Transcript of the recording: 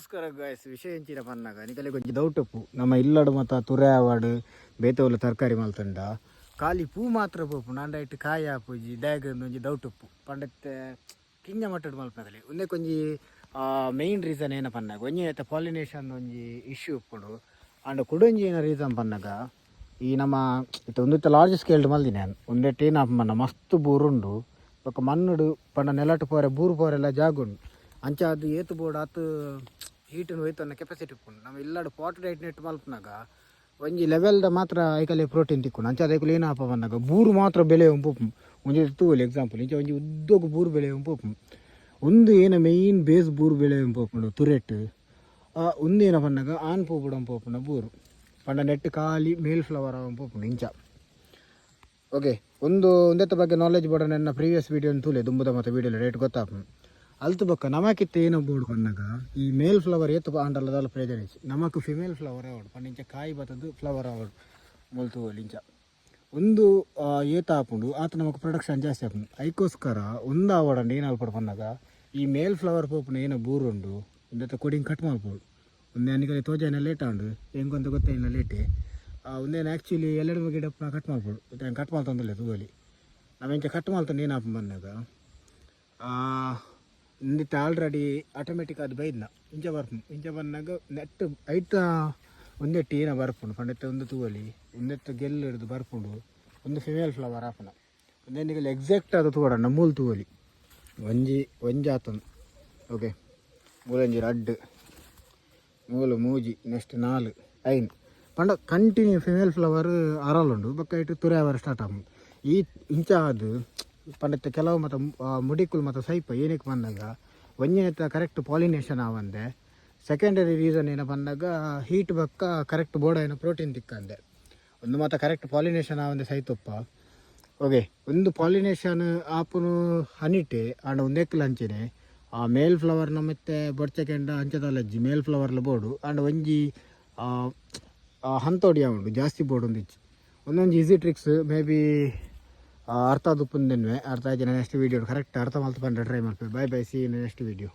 ನಮಸ್ಕಾರ ಗಾಯ್ಸ್. ವಿಷಯ ಎಂಚಿನ ಪನ್ನಗ, ನಿಕಲೆ ಒಂಜಿ ಡೌಟ್ ಉಪ್ಪು. ನಮ್ಮ ಇಲ್ಲಡು ಮತ ತುರೆ ಆವಡ್, ಬೇತೆ ಒಲ್ಲ ತರಕಾರಿ ಮಲ್ತುಂಡ ಖಾಲಿ ಪೂ ಮಾತ್ರ ಪೋಪುಂಡು, ಆಂಡ ಇಟ್ಟು ಕಾಯಿ ಆಪುಜಿ ದಾಗ್ ಒಂಜಿ ಡೌಟ್ ಉಪ್ಪು. ಪಂಡತ್ತೆ ಕಿಂಜ ಮಟ್ಟಡ್ ಮಲ್ಪಗಲಿ. ಒಂದಕ್ಕೊಂಜಿ ಮೇನ್ ರೀಸನ್ ಏನ ಪನ್ನಾಗ, ಒಂಜಿ ಐತ ಪಾಲಿನೇಷನ್ ಒಂಜಿ ಇಶ್ಯೂ ಉಪ್ಪುಂಡು. ಆಂಡ ಕುಡೊಂಜಿ ಏನ ರೀಸನ್ ಪನ್ನಾಗ, ಈ ನಮ್ಮ ಇತ್ತೆ ಒಂದಿತ್ತೆ ಲಾರ್ಜ್ ಸ್ಕೇಲ್ಡ್ ಮಲ್ದಿನಿ ಯಾನ್. ಒಂದೆಟ್ ಏನಾಪ ಪಂಡ ಮಸ್ತ್ ಬೂರುಂಡು. ಬೊಕ್ಕ ಮಣ್ಣುಡು ಪಂಡ ನೆಲಟ್ ಪೋರೆ, ಬೂರು ಪೋರೆಲ್ಲ ಜಾಗ ಉಂಡು. ಅಂಚ ಅದು ಏತು ಬೋಡು ಆತು ಹೀಟನ್ನು ಒಯ್ತನ್ನ ಕೆಪಾಸಿಟಿ ಉಪ್ಪುಂಡು. ನಮ್ಮ ಇಲ್ಲಡ್ ಪಾಟ್ ಡೈಟ್ ನೆಟ್ ಮಲ್ಪುನಾಗ ಒಂಜಿ ಲೆವೆಲ್ದ ಮಾತ್ರ ಐಕಲೆ ಪ್ರೋಟೀನ್ ತಿಕ್ಕುಂಡು. ಅಂಚ ಅದಕ್ಕೂ ಏನಾಪ ಪನ್ನಗ, ಬೂರು ಮಾತ್ರ ಬೆಳೆ ಉಂಪು. ಒಂಜಿ ತೂವೊಲಿ ಎಕ್ಸಾಂಪಲ್, ಇಂಚ ಒಂಜಿ ಉದ್ದೊಗು ಬೂರು ಬೆಳೆ ಉಂಪು. ಒಂದು ಏನ ಮೇಯ್ನ್ ಬೇಸ್ ಬೂರು ಬೆಳೆ ಉಂಪುಂಡು ತುರೆಟ್. ಒಂದು ಏನ ಪನ್ನಗ ಆನ್ ಪೋಪುಡು ಪೋಪುಂಡ ಬೂರು ಪಂಡ ನೆಟ್ ಖಾಲಿ ಮೇಲ್ ಫ್ಲವರ್ ಪೋಪುಂಡು ಇಂಚ. ಓಕೆ, ಒಂದು ಒಂದೆತ್ತ ಬಗ್ಗೆ ನಾಲೆಜ್ ಬೋಡ ನನ್ನ ಪ್ರೀವಿಯಸ್ ವೀಡಿಯೋ ತೂಲೆ. ದುಂಬುದ ಮತ್ತು ವೀಡಿಯೋ ರೇಟ್ ಗೊತ್ತಾಪುಂಡು. ಅಲ್ತು ಬೊಕ್ಕ ನಮಕಿತ್ತ ಏನ ಬೋಡು ಪನ್ನಗ, ಈ ಮೇಲ್ ಫ್ಲವರ್ ಏತು ಆಂಡಲದಾಲ ಪ್ರಯೋಜನ ಇಜ್ಜಿ. ನಮಕ್ ಫಿಮೇಲ್ ಫ್ಲವರ್ ಆವಡು. ಪಂಡ ಇಂಚ ಕಾಯಿ ಬತ್ತದು ಫ್ಲವರ್ ಆವಡು. ಮುಲ್ತು ಇಂಚ ಒಂದು ಏತ ಆಪುಂಡು, ಆತ ನಮಕ್ ಪ್ರೊಡಕ್ಷನ್ ಜಾಸ್ತಿ ಆಪುಂಡು. ಐಕೋಸ್ಕರ ಒಂದು ಆವಡಂಡ ಏನು ಅಲ್ಪಡು ಪನ್ನಗ, ಈ ಮೇಲ್ ಫ್ಲವರ್ ಪೋಪುನ ಏನ ಬೂರುಂಡು, ಒಂದೆತ್ತ ಕೊಡಿಂಗ್ ಕಟ್ ಮಲ್ಪೊಡು. ಒಂದೇ ಅನಿಕಲೆ ತೋಜಾನ ಲೇಟ್ ಆಂಡು, ಎಂಕೊಂತ ಗೊತ್ತಾಯಿಲ್ಲ ಲೇಟೆ. ಒಂದೇನು ಆ್ಯಕ್ಚುಲಿ ಎಲ್ಲೆಡು ಗಿಡ ಕಟ್ ಮಲ್ಪೊಡು. ಕಟ್ ಮಲ್ತೊಂದಿಲ್ಲ, ತೂವಲಿ. ನಾವು ಇಂಚ ಕಟ್ ಮಲ್ತೊಂದು ಏನಾಪ ಬಂದಾಗ, ಇಂದಿತ್ತೆ ಆಲ್ರೆಡಿ ಆಟೋಮೆಟಿಕ್ ಅದು ಬೈದ್ನ ಇಂಚ ಬರ್ಪುಂಡು. ಇಂಚ ಬಂದಾಗ ನೆಟ್ ಐತ ಒಂದೆಟ್ಟು ಏನ ಬರ್ಪುಂಡು ಪಂಡೆತ್ತೆ ಒಂದು ತೂವಲಿ. ಒಂದೆತ್ತು ಗೆಲ್ಲು ಹಿಡ್ದು ಬರ್ಪುಂಡು. ಒಂದು ಫಿಮೇಲ್ ಫ್ಲವರ್ ಆಪುನ. ಒಂದೆನಿಗೆ ಎಕ್ಸಾಕ್ಟ್ ಅದು ತೂವಡಣ್ಣ. ಮೂಲು ತೂವಲಿ, ಒಂಜಿ ಒಂಜಿ ಆತಂದು. ಓಕೆ, ಮೂಲೊಂಜಿ ರಡ್ಡ್, ಮೂಲು ಮೂಜಿ, ನೆಕ್ಸ್ಟ್ ನಾಲ್, ಐನ್. ಪಂಡ ಕಂಟಿನ್ಯೂ ಫಿಮೇಲ್ ಫ್ಲವರ್ ಅರಳುಂಡು. ಬೊಕ್ಕ ಇಟ್ಟು ತುರೆ ಅವರ ಸ್ಟಾರ್ಟ್ ಆಪುಂಡು. ಈ ಇಂಚ ಅದು ಪಂಡತ್ತೆ ಕೆಲವು ಮತ್ತು ಮುಡಿಕುಲು ಮತ್ತು ಸೈಪ. ಏನಕ್ಕೆ ಬಂದಾಗ, ಒಂಜನೇತ ಕರೆಕ್ಟ್ ಪಾಲಿನೇಷನ್ ಆವಂದೆ. ಸೆಕೆಂಡರಿ ರೀಸನ್ ಏನ ಬಂದಾಗ, ಹೀಟ್ ಬಕ್ಕ ಕರೆಕ್ಟ್ ಬೋರ್ಡ್ ಏನೋ ಪ್ರೋಟೀನ್ ತಿಕ್ಕಂದೆ. ಒಂದು ಮಾತ ಕರೆಕ್ಟ್ ಪಾಲಿನೇಷನ್ ಆವಂದೆ ಸೈತೊಪ್ಪ. ಓಕೆ, ಒಂದು ಪಾಲಿನೇಷನ್ ಆಪುನು ಹನಿಟೆ. ಆಂಡ ಒಂದೆಕ್ಲ ಅಂಚನೆ ಆ ಮೇಲ್ ಫ್ಲವರ್ನ ಮತ್ತೆ ಬೊಡ್ಚಕೆಂಡ ಅಂಚದಲಜ್ಜಿ ಮೇಲ್ ಫ್ಲವರ್ಲ ಬೋರ್ಡು. ಆಂಡ ಒಂಜಿ ಹಂತೋಡಿ ಉಂಡು, ಜಾಸ್ತಿ ಬೋರ್ಡ್ ಒಂದಿಚ್ಚಿ. ಒಂದೊಂದು ಈಸಿ ಟ್ರಿಕ್ಸ್ ಮೇ ಬಿ ಅರ್ಥ ಆದುಪ್ಪುಂದೆನ್ವೆ. ಅರ್ಥ ಆಯ್ತು, ನೆಕ್ಸ್ಟ್ ವೀಡಿಯೋ ಕರೆಕ್ಟ್ ಅರ್ಥ ಮಲ್ತು ಪಂಡ ಟ್ರೈ ಮಲ್ಪೆ. Bye bye, see next video.